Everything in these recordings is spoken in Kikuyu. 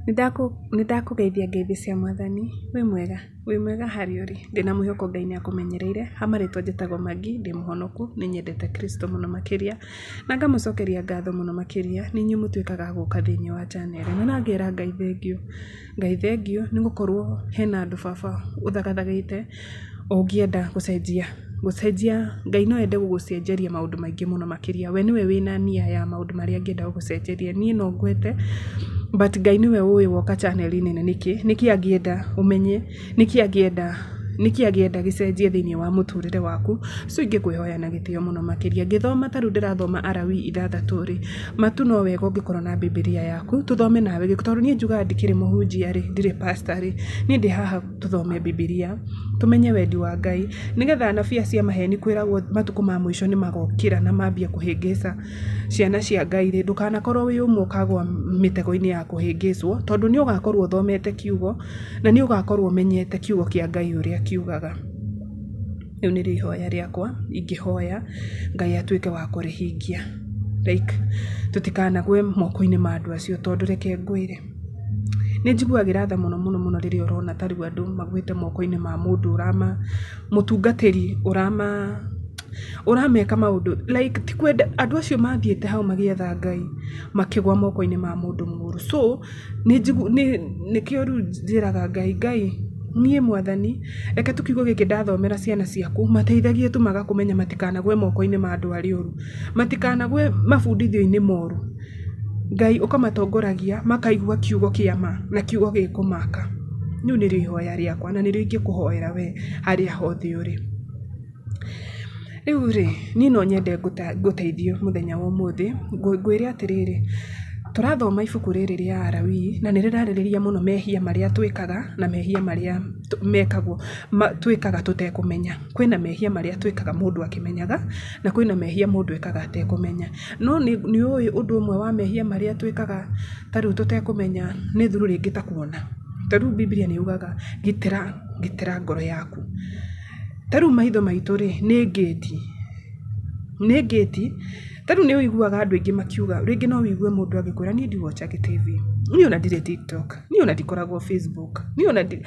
Nĩndakũgeithia ngeithi cia mwathani, wĩ mwega? Wĩ mwega harĩa ũrĩ, ndĩna mwĩhoko Ngai nĩakũmenyereire, ha marĩtwa njĩtagwo Maggie, ndĩ mũhonoku, nĩnyendete Kristo mũno makĩria, na ngamũcokeria ngatho mũno makĩria, nĩ inyuĩ mũtuĩkaga a gũka thĩiniĩ wa channel ĩno, na ngera Ngai thengiũ, Ngai thengiũ nĩgũkorwo hena andũ baba ũthagathagĩte ũngĩenda gũcenjia, gũcenjia, Ngai no ende gũgũcenjeria maũndũ maingĩ mũno makĩria, we nĩwe wĩna nia ya maũndũ marĩa angĩenda gũgũcenjeria, niĩ no ngwete but Ngai nĩwe ũĩ woka channel -inĩ ĩno nĩkĩ, nĩkĩ angĩenda ũmenye, nĩkĩ angĩenda nĩkĩ angĩenda gĩcenjie thĩiniĩ wa mũtũrĩre waku, so ingĩkwĩhoya na gĩtĩo mũno makĩria, ngĩthoma ta rĩu ndĩrathoma Alawii 6 rĩ, matu no wega ũngĩkorwo na bibilia yaku, tũthome nawe, tondũ niĩ njugaga ndikĩrĩ mũhunjia rĩ, ndirĩ pastor rĩ, niĩ ndĩ haha tũthome bibilia, tũmenye wendi wa Ngai, nĩgetha anabii acio a maheni kwĩragwo matukũ ma mũico nĩ magokĩra na mambie kũhĩngĩca ciana cia Ngai rĩ, ndũkanakorwo wĩ ũmwe ũkagũa mĩtego-inĩ ya kũhĩngĩcwo, tondũ nĩ ũgakorwo ũthomete kiugo, na nĩ ũgakorwo ũmenyete kiugo kĩa Ngai ũrĩa kiugaga. Rĩu nĩrĩo ihoya rĩakwa ingĩhoya Ngai atuĩke wa kũrĩhingia. Like tũtikanagwe moko-inĩ ma andũ acio tondũ reke ngwĩre, nĩ njiguagĩra tha mũno mũno mũno rĩrĩa ũrona ta rĩu andũ magwĩte moko-inĩ ma mũndũ ũrama, mũtungatĩri ũrama ũrameka maũndũ like ti kwenda, andũ acio mathiĩte hau magĩetha Ngai makĩgwa moko-inĩ ma mũndũ mũũru. So nĩkĩo rĩu njĩraga Ngai, Ngai niĩ mwathani reke tu kiugo gĩkĩ ndathomera ciana ciaku mateithagie tu magakũmenya matikanagwe moko-inĩ ma andũ arĩa oru, matikanagwe mabundithio-inĩ moru. Ngai ũkamatongoragia makaigua kiugo kĩa ma na kiugo gĩkũmaka. Rĩu nĩrĩo ihoya rĩakwa na nĩrĩo ingĩkũhoera we harĩa hothe ũrĩ. Rĩu rĩ, niĩ no nyende ngũteithie mũthenya wa ũmũthĩ, ngwĩre atĩrĩrĩ, tũrathoma ibuku rĩrĩ rĩa Alawii na nĩ rĩrarĩrĩria mũno mehia marĩa twĩkaga na mehia marĩa mekagwo twĩkaga tũtekũmenya. Kwĩna mehia marĩa twĩkaga mũndũ akĩmenyaga na kwĩna mehia mũndũ ekaga atekũmenya. No nĩ ũĩ ũndũ ũmwe wa mehia marĩa twĩkaga ta rĩu tũtekũmenya nĩ through rĩngĩ ta kuona. Ta rĩu Bibilia nĩ yugaga gitĩra gitĩra ngoro yaku. Ta rĩu maitho maitũ rĩ, nĩ ngĩti, nĩ ngĩti, ta rĩu nĩ ũiguaga andũ aingĩ makiuga, rĩngĩ no ũigue mũndũ agĩkwĩra niĩ ndi watch agi TV, niĩ ona ndirĩ TikTok, niĩ ona ndikoragwo Facebook, niĩ ona ndirĩ,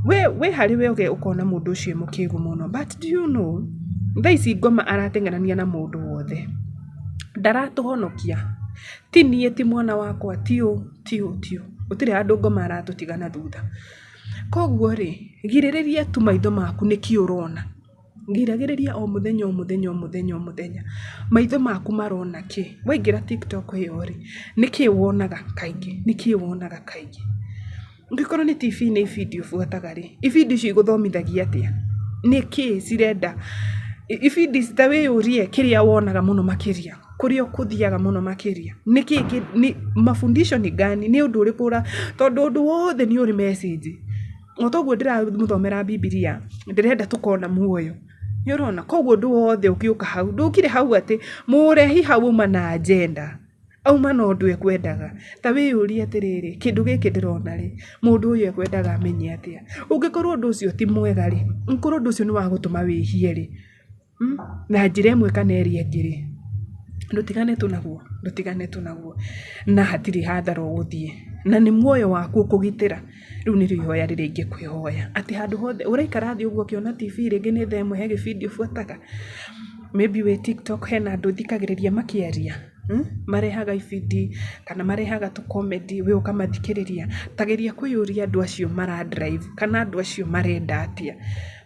we we harĩ we ũkona mũndũ ũcio e mũkĩgu mũno but do you know, thaa ici ngoma arateng'erania na mũndũ wothe, ndaratũhonokia, ti niĩ ti mwana wakwa, ti ũ, ti ũ, ti ũ, gũtirĩ handũ ngoma aratũtiga na thutha. Koguo rĩ, girĩrĩria tu maitho maku nĩkĩ ũrona, giragĩrĩria o mũthenya o mũthenya o mũthenya o mũthenya, maitho maku marona kĩ? Waingĩra TikTok ĩyo rĩ, nĩkĩ wonaga kaingĩ, nĩkĩ wonaga kaingĩ? Ũngĩkorwo nĩ TV nĩ ibindi ũbuataga rĩ, ibindi icio igũthomithagia atĩa? Nĩkĩ cirenda? Ibindi ta wĩyũrie kĩrĩa wonaga mũno makĩria, kũrĩa ũkũthiaga mũno makĩria, nĩkĩ mafundisho ni gani? Nĩ ũndũ ũrĩkũ ũra, tondũ ũndũ wothe nĩ ũrĩ message. O ta ũguo ndĩramũthomera Bibilia, ndĩrenda tũkona muoyo. Nĩ ũrona? Koguo ũndũ wothe ũngĩũka hau, ndũkire hau atĩ mũrehi hau auma na agenda, auma na ũndũ ekwendaga. Ta wĩyũrie atĩrĩrĩ, kĩndũ gĩkĩ ndĩrona rĩ, mũndũ ũyũ ekwendaga menye atĩa? Ũngĩkorwo ũndũ ũcio ti mwega rĩ, ũngĩkorwo ũndũ ũcio nĩ wa gũtũma wĩhie rĩ, na njĩra ĩmwe kana ĩrĩa ĩngĩ rĩ, ndũtigane tu naguo, ndũtigane tu naguo. Na hatirĩ hathara ũgũthiĩ, na nĩ muoyo waku ũkũgitĩra. Rĩu nĩrĩo ihoya rĩrĩa ingĩkwĩhoya, atĩ handũ hothe ũraikara thĩ ũguo ũkĩona TV rĩngĩ nĩ thaa ĩmwe he gĩbindi ũbuataga, maybe wĩ TikTok hena andũ ũthikagĩrĩria makĩaria, marehaga ibindi kana marehaga tũ comedy we ũkamathikĩrĩria. Ta geria kwĩyũria andũ acio mara drive kana andũ acio marenda atĩa,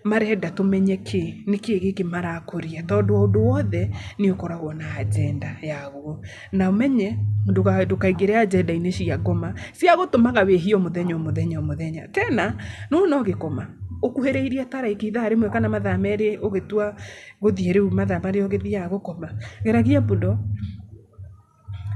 marenda tũmenye kĩ, nĩkĩ gĩkĩ marakũria, tondũ o ũndũ wothe nĩ ũkoragwo na agenda yaguo. Na ũmenye ndũkaingĩre agenda-inĩ cia ngoma cia gũtũmaga wĩhie o mũthenya o mũthenya o mũthenya. Tena nĩwona ũgĩkoma, ũkuhĩrĩirie ta like ithaa rĩmwe kana mathaa merĩ ũgĩtua gũthiĩ rĩu mathaa marĩa ũgĩthiaga gũkoma, geragia mũno,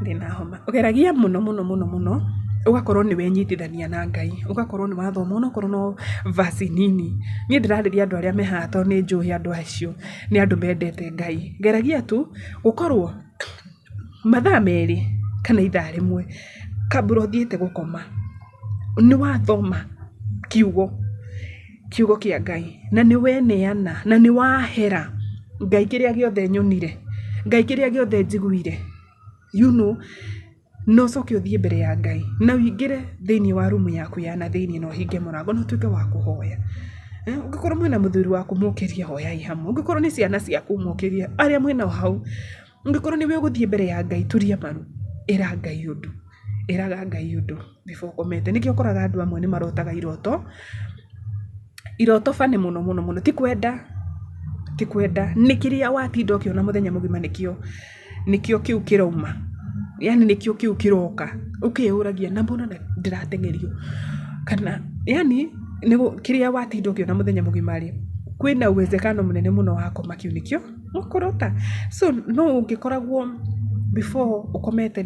ndĩna homa, geragia mũno mũno mũno mũno ũgakorwo nĩ wenyitithania na Ngai, ũgakorwo nĩ wathoma onokorwo no verse nini. Niĩ ndĩrarĩria andũ arĩa me haha tondũ nĩ njũĩ andũ acio nĩ andũ mendete Ngai. Geragia tu gũkorwo mathaa merĩ kana ithaa rĩmwe kabla ũthiĩte gũkoma nĩ wathoma kiugo, kiugo kĩa Ngai na nĩ weneana na nĩ wahera Ngai kĩrĩa gĩothe nyonire, Ngai kĩrĩa gĩothe njiguire, you know. Na ũcoke ũthiĩ mbere ya Ngai na ũingĩre thĩinĩ wa rumu yaku ya na thĩinĩ na ũhinge mũrango na ũtuĩke wa kũhoya. Ũngĩkorwo mwĩna mũthuri waku mũkĩrie hoyai hamwe, ũngĩkorwo nĩ ciana ciaku mũkĩrie, arĩa mwĩnao hau, ũngĩkorwo nĩwe ũgũthiĩ mbere ya Ngai turia maru, ĩra Ngai ũndũ, ĩraga Ngai ũndũ before ũkomete. Nĩkĩo ũkoraga andũ amwe nĩ marotaga iroto, iroto funny mũno mũno mũno, ti kwenda, ti kwenda, nĩ kĩrĩa watinda ũkĩona mũthenya mũgima nĩkĩo nĩkĩo kĩu kĩrauma, yaani nĩkĩo kĩu kĩroka, ũkeyũragia na mbona ndĩrateng'erio kana yaani kĩrĩa watinda ũkĩona mũthenya mũgima rĩ, kwĩna uwezekano mũnene mũno wa koma kĩu nĩkĩo ũkũrota. So no ũngĩkoragwo before ũkomete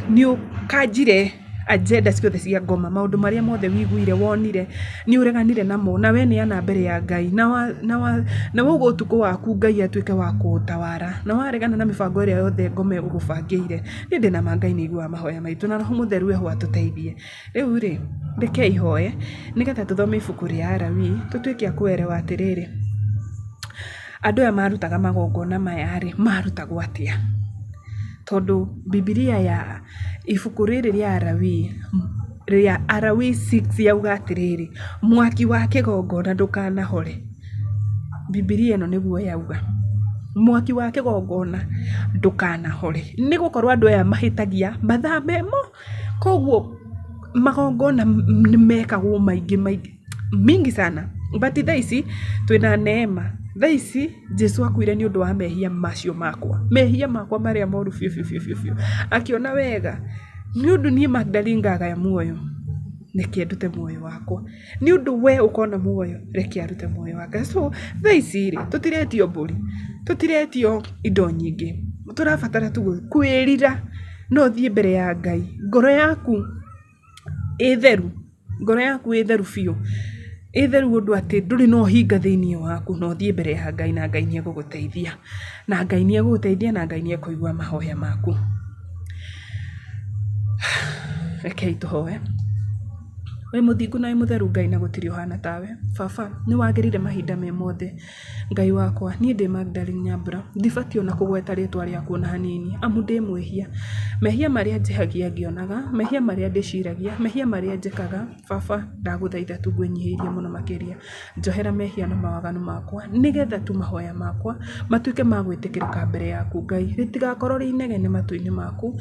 nĩ ũkanjire agenda ciothe cia ngoma, maũndũ marĩa mothe wiguire, wonire, nĩ ũreganire namo na weneana mbere ya Ngai na wauga ũtukũ waku Ngai atuĩke wa kũũtawara na waregana na mĩbango ĩrĩa yothe ngoma ĩgũgũbangĩire, niĩ ndĩna ma Ngai nĩ aiguaga mahoya maitũ na Roho Mũtheru eho atũteithie. Rĩu rĩ, rekei hoe nĩgetha tũthome ibuku rĩa Alawii tũtuĩke a kũerewa atĩrĩrĩ, andũ aya marutaga magongona maya rĩ, marutagwo atĩa? Tondũ Bibilia ya ibuku rĩrĩ rĩa Alawii, rĩa Alawii 6 yauga atĩrĩrĩ, mwaki wa kĩgongona ndũkanahore. Bibilia ĩno nĩguo yauga, mwaki wa kĩgongona ndũkanahore. Nĩ gũkorwo andũ aya mahĩtagia mathaa memo, koguo magongona nĩ mekagwo maingĩ maingĩ mingi sana. But thaa ici twĩna neema, thaa ici Jesu akuire nĩ ũndũ wa mehia macio makwa, mehia makwa marĩa moru biũ biũ biũ biũ biũ, akĩona wega nĩ ũndũ niĩ Magdalene ngagaya muoyo, reke ndute muoyo wakwa, nĩ ũndũ we ũkona muoyo, reke arute muoyo wake. So thaa ici rĩ, tũtiretio mbũri, tũtiretio indo nyingĩ, tũrabatara tu kwĩrira na ũthiĩ mbere ya Ngai, ngoro yaku ĩ theru, ngoro yaku ĩ theru biũ, ĩ theru ũndũ atĩ ndũrĩ na ũhinga thĩiniĩ waku na ũthiĩ mbere ya Ngai na Ngai nĩ egũgũteithia, na Ngai nĩ egũgũteithia na Ngai nĩ ekũigua mahoya maku. Rekei tũhoe. Wĩ mũthingu na wĩ mũtheru Ngai na gũtirĩ ũhana tawe. Baba, nĩ wagĩrĩire mahinda me mothe. Ngai wakwa, niĩ ndĩ Magdalene Nyambura, ndibatiĩ ona kũgweta rĩtwa rĩaku ona hanini, amu ndĩ mwĩhia. Mehia marĩa njĩhagia ngĩonaga, mehia marĩa ndĩciragia, mehia marĩa njĩkaga, Baba ndagũthaitha tu ngwĩnyihĩirie mũno makĩria, njohera mehia na mawaganu makwa, nĩgetha tu mahoya makwa matuĩke ma gwĩtĩkĩrĩka mbere yaku Ngai, rĩtigakorwo rĩ inegene matũ-inĩ maku.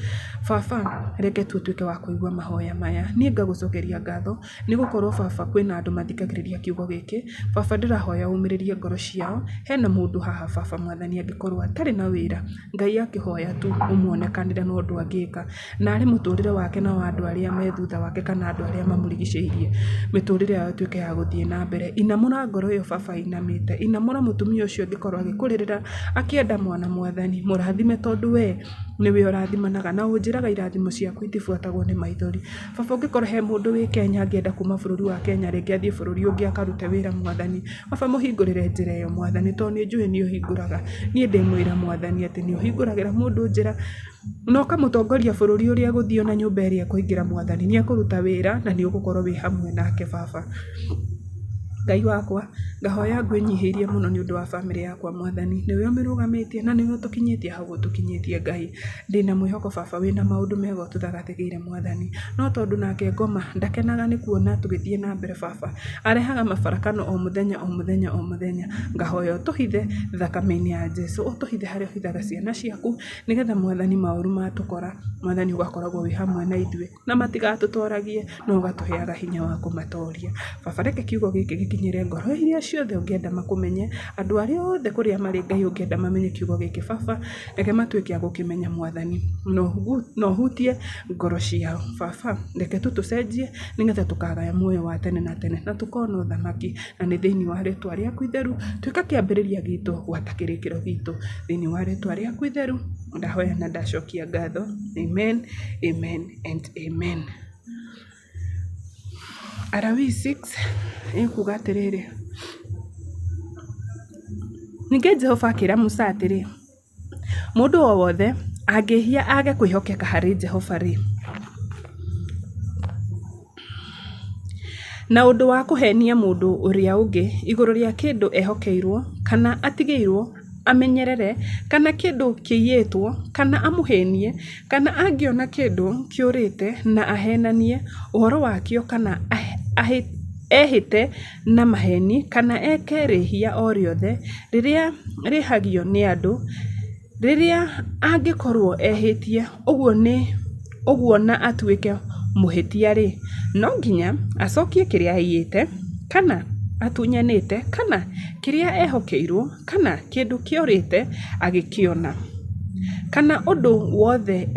Baba, reke tu ũtuĩke wa kũigua mahoya maya. Niĩ ngagũcokeria ngatho, nĩ gũkorwo baba kwĩna andũ mathikagĩrĩria kiugo gĩkĩ. Baba ndĩrahoya ũmĩrĩrie ngoro ciao, hena mũndũ haha baba mwathani angĩkorwo atarĩ na wĩra, Ngai akĩhoya tu ũmuonekanĩre na ũndũ angĩka, na arĩ mũtũrĩre wake na wa andũ arĩa me thutha wake kana andũ arĩa mamũrigicĩirie, mĩtũrĩre yao ĩtuĩke ya gũthiĩ na mbere. Inamũra ngoro ĩyo baba ĩinamĩte, inamũra mũtumia ũcio angĩkorwo agĩkũrĩrĩra akĩenda mwana mwathani, mũrathime tondũ we nĩwe ũrathimanaga na ũnjĩraga irathimo ciaku itibuatagwo nĩ maithori. Baba ũngĩkorwo he mũndũ wĩ Kenya angĩenda kuma bũrũri wa Kenya rĩngĩ athiĩ bũrũri ũngĩ akarute wĩra mwathani, baba mũhingũrĩre njĩra ĩyo mwathani tondũ nĩ njũĩ nĩ ũhingũraga. Niĩ ndĩ mũira mwathani atĩ nĩ ũhingũragĩra mũndũ njĩra na ũkamũtongoria bũrũri ũrĩa egũthiĩ ona nyũmba ĩrĩa ekũingĩra mwathani, nĩ ekũruta wĩra na nĩ ũgũkorwo wĩ hamwe nake baba. Ngai wakwa, ngahoya ngwĩnyihĩirie mũno nĩ ũndũ wa bamĩrĩ yakwa mwathani, nĩwe ũmĩrũgamĩtie na nĩwe ũtũkinyĩtie hau ũtũkinyĩtie Ngai. Ndĩna mwĩhoko baba wĩna maũndũ mega ũtũthagatĩire mwathani, no tondũ nake ngoma ndakenaga nĩ kuona tũgĩthiĩ na mbere baba, arehaga mabarakano o mũthenya o mũthenya o mũthenya. Ngahoya ũtũhithe thakame-inĩ ya Jesu, ũtũhithe harĩa ũhithaga ciana ciaku, nĩgetha mwathani maũru matũkora, mwathani ũgakoragwo wĩ hamwe na ithuĩ. Na matigatũtoragie, no ũgatũheaga hinya wa kũmatoria. Baba reke kiugo gĩkĩ gĩkinyĩre ngoro iria ciothe ũngĩenda makũmenye, andũ arĩa othe kũrĩa marĩ Ngai ũngĩenda mamenye kiugo gĩkĩ baba, reke matuĩke a gũkĩmenya mwathani, na ũhutie ngoro ciao. Baba, reke tu tũcenjie nĩgetha tũkagaya muoyo wa tene na tene na tũkona ũthamaki, na nĩ thĩinĩ wa rĩtwa rĩaku itheru, tuĩka kĩambĩrĩria gitũ gwata kĩrĩkĩro gitũ, thĩinĩ wa rĩtwa rĩaku itheru, ndahoya na ndacokia ngatho. Amen, amen and amen. Alawii 6 ĩkuuga atĩrĩrĩ, ningĩ Jehova akĩra Musa atĩrĩ, mũndũ o wothe angĩhia age kwĩhokeka harĩ Jehova-rĩ, na ũndũ wa kũheenia mũndũ ũrĩa ũngĩ igũrũ rĩa kĩndũ ehokeirũo kana atigĩirũo. amenyerere, kana kĩndũ kĩiyĩtwo, kana amũhenie, kana angĩona kĩndũ kĩũrĩte na ahenanie ũhoro wakĩo kana ehĩte na maheeni kana eke rĩhia o rĩothe rĩrĩa rĩhagio nĩ andũ, rĩrĩa angĩkorũo ehĩtie ũguo na atuĩke mũhĩtia-rĩ, no nginya acokie kĩrĩa aiyĩte, kana atunyanĩte, kana kĩrĩa ehokeirũo, kana kĩndũ kĩorĩte agĩkĩona, kana ũndũ wothe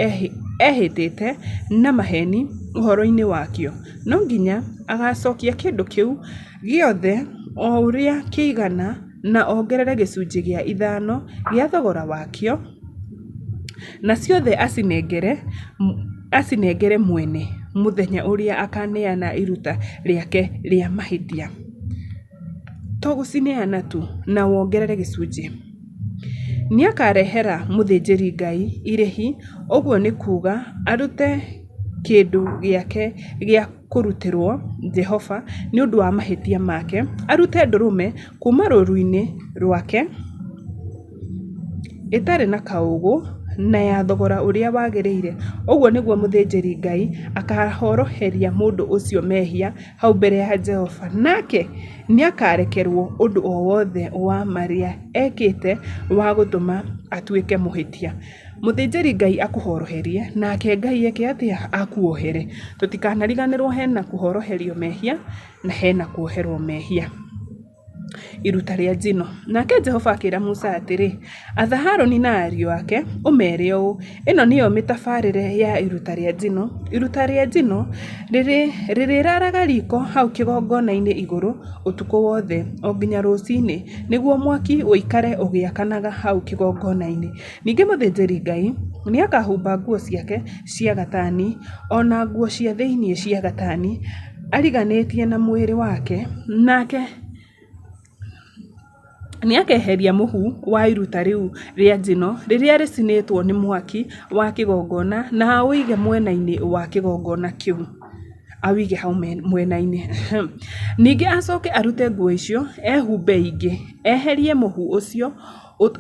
ehĩtĩte na maheeni ũhoro-inĩ wakĩo. No nginya agaacokia kĩndũ kĩu gĩothe o ũrĩa kĩigana na ongerere gĩcunjĩ gĩa ithano gĩa thogora wakĩo, na ciothe acinengere mwene mũthenya ũrĩa akaaneana iruta rĩake rĩa mahĩtia. To gũcineana tu, na wongerere gĩcunjĩ. Nĩakarehera mũthĩnjĩri-Ngai irĩhi, ũguo nĩ kuuga arute kĩndũ gĩake gĩa kũrutĩrũo Jehova nĩ ũndũ wa mahĩtia make, arute ndũrũme kuuma rũũru-inĩ rwake ĩtarĩ na kaũũgũ na ya thogora ũrĩa wagĩrĩire. Ũguo nĩguo mũthĩnjĩri-Ngai akaahoroheria mũndũ ũcio mehia hau mbere ya Jehova, nake nĩakarekerũo ũndũ o wothe wa marĩa ekĩte wa gũtũma atuĩke mũhĩtia. Mũthĩnjĩri-Ngai akũhoroherie, nake Ngai eke atĩa? Akuohere. Tũtikanariganĩrwo hena kũhoroherio mehia na hena kuoherwo mehia. Iruta rĩa njino. Nake Jehova akĩra Musa atĩrĩ, Atha Harũni na ariũ ake, ũmeere ũũ, 'Ĩno nĩyo mĩtabarĩre ya iruta rĩa njino, Iruta rĩa njino rĩrĩraaraga riiko hau kĩgongona-inĩ igũrũ ũtukũ wothe o nginya rũcinĩ, nĩguo mwaki ũikare ũgĩakanaga hau kĩgongona-inĩ. Ningĩ mũthĩnjĩri-Ngai nĩakahumba nguo ciake cia gatani o na nguo cia thĩinĩ cia gatani ariganĩtie na mwĩrĩ wake, nake nĩakeheria mũhu wa iruta rĩu rĩa njino rĩrĩa rĩcinĩtwo nĩ mwaki wa kĩgongona na aũige mwena-inĩ wa kĩgongona kĩu. Aũige hau mwena-inĩ. Ningĩ acoke arute nguo icio ehumbe ingĩ, eherie mũhu ũcio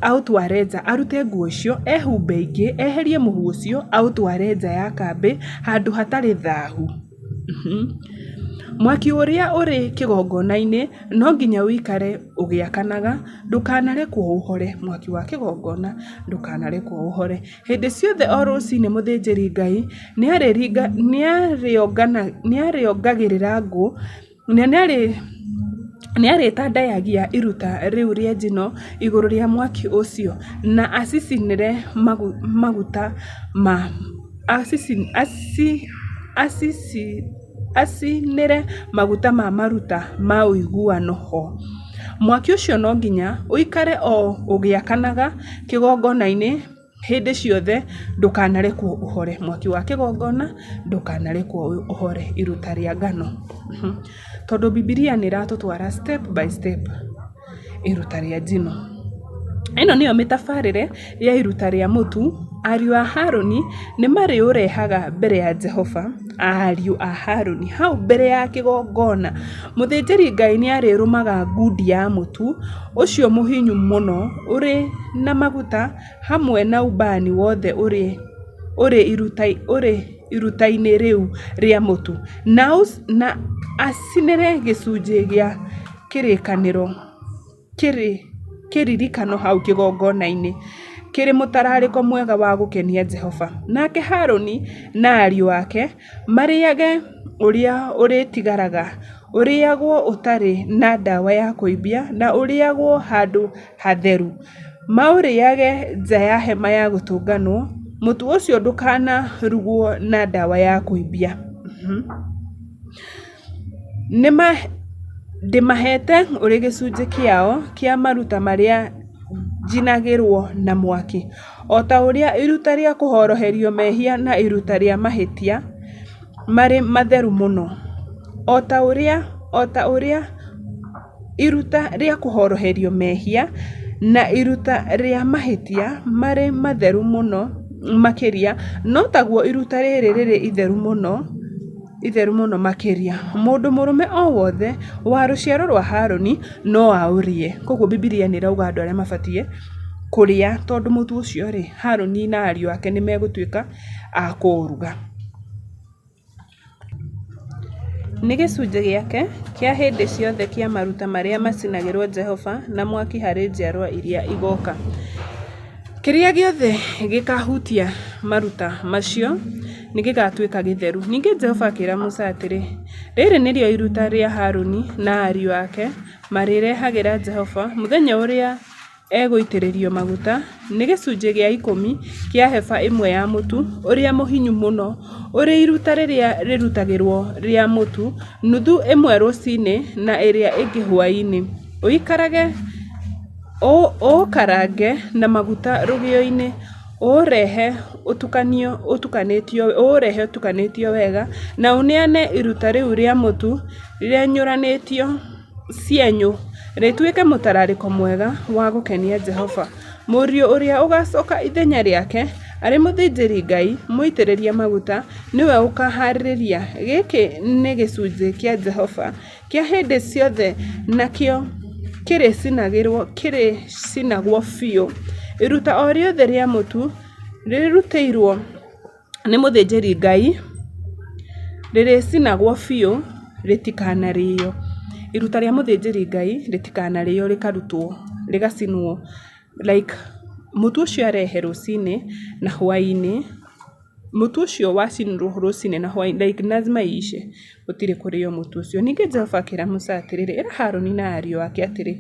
aũtware nja, arute nguo icio ehumbe ingĩ, eherie mũhu ũcio aũtware nja ya kambĩ handũ hatarĩ thahu. Mwaki ũrĩa ũrĩ kĩgongona-inĩ no nginya ũikare ũgĩakanaga, ndũkanarekwo ũhore. Mwaki wa kĩgongona ndũkanarekwo ũhore. Hĩndĩ ciothe o rũcinĩ mũthĩnjĩri-Ngai nĩarĩongagĩrĩra ngũ na nĩarĩtandayagia iruta rĩu rĩa njino igũrũ rĩa mwaki ũcio, na acicinĩre maguta ma acinĩre maguta ma maruta ma ũiguano ho. Mwaki ũcio no nginya ũikare o ũgĩakanaga kĩgongona-inĩ hĩndĩ ciothe, ndũkanarekwo ũhore. Mwaki wa kĩgongona ndũkanarekwo ũhore. Iruta rĩa ngano. Tondũ Bibilia nĩ ĩratũtwara step by step. Iruta rĩa njino. Ĩno nĩyo mĩtabarĩre ya iruta rĩa mũtu, Ariũ a Harũni nĩmarĩũrehaga mbere ya Jehova, ariũ a Harũni, hau mbere ya kĩgongona. Mũthĩnjĩri-Ngai nĩarĩrũmaga ngundi ya mũtu ũcio mũhinyu mũno ũrĩ na maguta, hamwe na ubani wothe ũrĩ iruta-inĩ rĩu rĩa mũtu, na acinĩre gĩcunjĩ gĩa kĩrĩkanĩro kĩririkano hau kĩgongona-inĩ, kĩrĩ mũtararĩko mwega wa gũkenia Jehova. Nake Harũni na ariũ ake marĩage ũrĩa ũrĩtigaraga, ũrĩagwo ũtarĩ na ndawa ya kũimbia na ũrĩagwo handũ hatheru. Maũrĩage nja ya hema ya gũtũnganwo, mũtu ũcio ndũkanarugwo na ndawa ya kũimbia. Ndĩmaheete ũrĩ gĩcunjĩ kĩao kĩa maruta marĩa njinagĩrwo na mwaki, o ta ũrĩa iruta rĩa kũhoroherio mehia na iruta rĩa mahĩtia marĩ matheru mũno, o ta ũrĩa iruta rĩa kũhoroherio mehia na iruta rĩa mahĩtia marĩ matheru mũno makĩria, no taguo iruta rĩrĩ rĩrĩ itheru mũno itheru mũno makĩria. Mũndũ mũrũme o wothe wa rũciaro rwa Harũni no aũrĩe. Koguo Bibilia nĩ ĩrauga andũ arĩa mabatiĩ kũrĩa tondũ mũtu ũcio rĩ, Harũni na ariũ ake nĩ megũtuĩka a kũũruga. Nĩ gĩcunjĩ gĩake kĩa hĩndĩ ciothe kĩa maruta marĩa macinagĩrũo Jehova na mwaki harĩ njiarũa iria igooka. Kĩrĩa gĩothe gĩkaahutia maruta macio nĩ gĩgaatuĩka gĩtheru. Ningĩ Jehova akĩra Musa atĩrĩ, Rĩrĩ nĩrĩo iruta rĩa Haruni na ariũ ake marĩrehagĩra Jehova mũthenya ũrĩa egũitĩrĩrio maguta, nĩ gĩcunjĩ gĩa ikũmi kĩa heba ĩmwe ya mũtu ũrĩa mũhinyu mũno ũrĩ iruta rĩrĩa rĩrutagĩrũo rĩa mũtu, nuthu ĩmwe rũcinĩ na ĩrĩa ĩngĩ hwaĩ-inĩ, ũũkarange na maguta rũgĩo-inĩ, ũũrehe ũtukanĩtio wega, na ũneane iruta rĩu rĩa mũtu rĩenyũranĩtio cienyũ rĩtuĩke mũtararĩko mwega wa gũkenia Jehova. Mũriũ ũrĩa ũgaacoka ithenya rĩake arĩ mũthĩnjĩri-Ngai mũitĩrĩrie maguta nĩwe ũkaahaarĩria. Gĩkĩ nĩ gĩcunjĩ kĩa Jehova kĩa hĩndĩ ciothe nakĩo kĩrĩcinagwo biũ. Iruta o rĩothe rĩa mũtu rĩrutĩirwo nĩ mũthĩnjĩri-Ngai rĩrĩcinagwo biũ, rĩtikanarĩo. Iruta rĩa mũthĩnjĩri-Ngai rĩtikanarĩo rĩkarutwo, rĩgacinwo like mũtu ũcio arehe rũcinĩ na hwaĩ-inĩ, mũtu ũcio wacinwo rũcinĩ na hwaĩ-inĩ like lazima iishe, gũtirĩ kũrĩo mũtu ũcio. Ningĩ Jehova akĩra Musa atĩrĩrĩ, ĩra Harũni na ariũ ake atĩrĩ,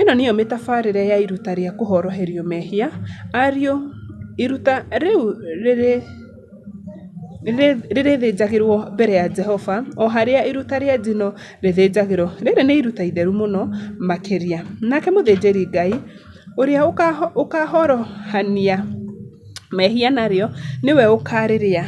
Ĩno nĩyo mĩtabarĩre ya iruta rĩa kũhoroherio mehia, Ariũ Iruta rĩu rĩrĩthĩnjagĩrũo mbere ya Jehova o harĩa iruta rĩa njino rĩthĩnjagĩrũo, rĩrĩ nĩ iruta itheru mũno makĩria. Nake mũthĩnjĩri-Ngai ũrĩa ũkaahorohania mehia narĩo nĩwe ũkaarĩrĩa,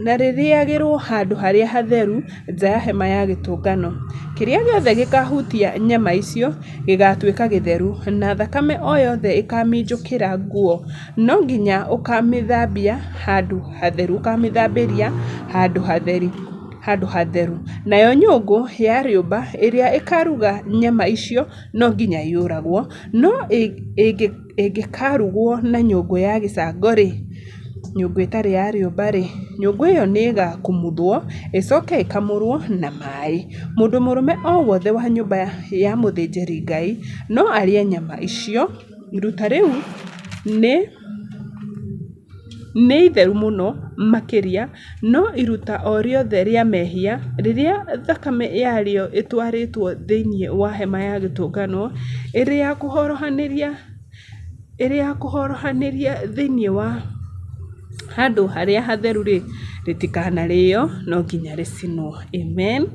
na rĩrĩagĩrũo handũ harĩa hatheru nja ya hema ya gĩtũngano. Kĩrĩa gĩothe gĩkaahutia nyama icio gĩgaatuĩka gĩtheru, na thakame o yothe ĩkaaminjũkĩra nguo, no nginya ũkaamĩthambia handũ hatheru. Ũkaamĩthambĩria handũ hatheri handũ hatheru. Nayo nyũngũ ya rĩũmba ĩrĩa ĩkaaruga nyama icio no nginya yũragwo, no ĩngĩkaarugwo na nyũngũ ya gĩcango-rĩ, nyũngũ ĩtarĩ ya rĩũmba-rĩ, nyũngũ ĩyo nĩ ĩgaakumuthwo ĩcoke ĩkamũrwo na maĩ. Mũndũ mũrũme o wothe wa nyũmba ya mũthĩnjĩri-Ngai no arĩe nyama icio, iruta rĩu nĩ Nĩ itheru mũno makĩria, no iruta o rĩothe rĩa mehia rĩrĩa thakame yarĩo ĩtwarĩtwo thĩinĩ wa hema ya gĩtũnganwo ĩrĩ ya kũhorohanĩria thĩinĩ wa handũ harĩa hatheru-rĩ, rĩtikanarĩo, no nginya rĩcinwo. Amen.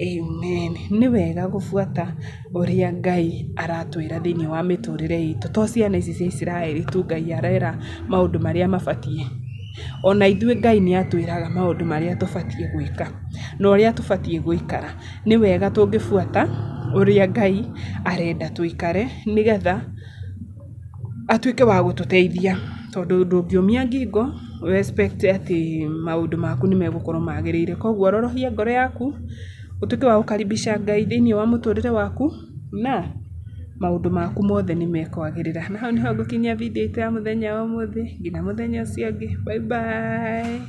Amen. Nĩ wega gũbuata ũrĩa Ngai aratwĩra thĩinĩ wa mĩtũrĩre itũ. To ciana ici cia Isiraeli tu Ngai arera maũndũ marĩa mabatiĩ. Ona ithuĩ Ngai nĩ atwĩraga maũndũ marĩa tũbatiĩ gwĩka na ũrĩa tũbatiĩ gũikara. Nĩ wega tũngĩbuata ũrĩa Ngai arenda tũikare nĩgetha atuĩke wa gũtũteithia. Tondũ ndũngĩũmia ngingo ũ expect atĩ maũndũ maku nĩ megũkorwo magĩrĩire. Koguo ororohia ngoro yaku, ũtuĩke wa gũkaribisha Ngai thĩiniĩ wa mũtũrĩre waku, na maũndũ maku mothe nĩ mekwagĩrĩra. Na hau nĩho ngũkinyia video itũ ya mũthenya wa ũmũthĩ, nginya mũthenya ũcio ũngĩ, bye bye.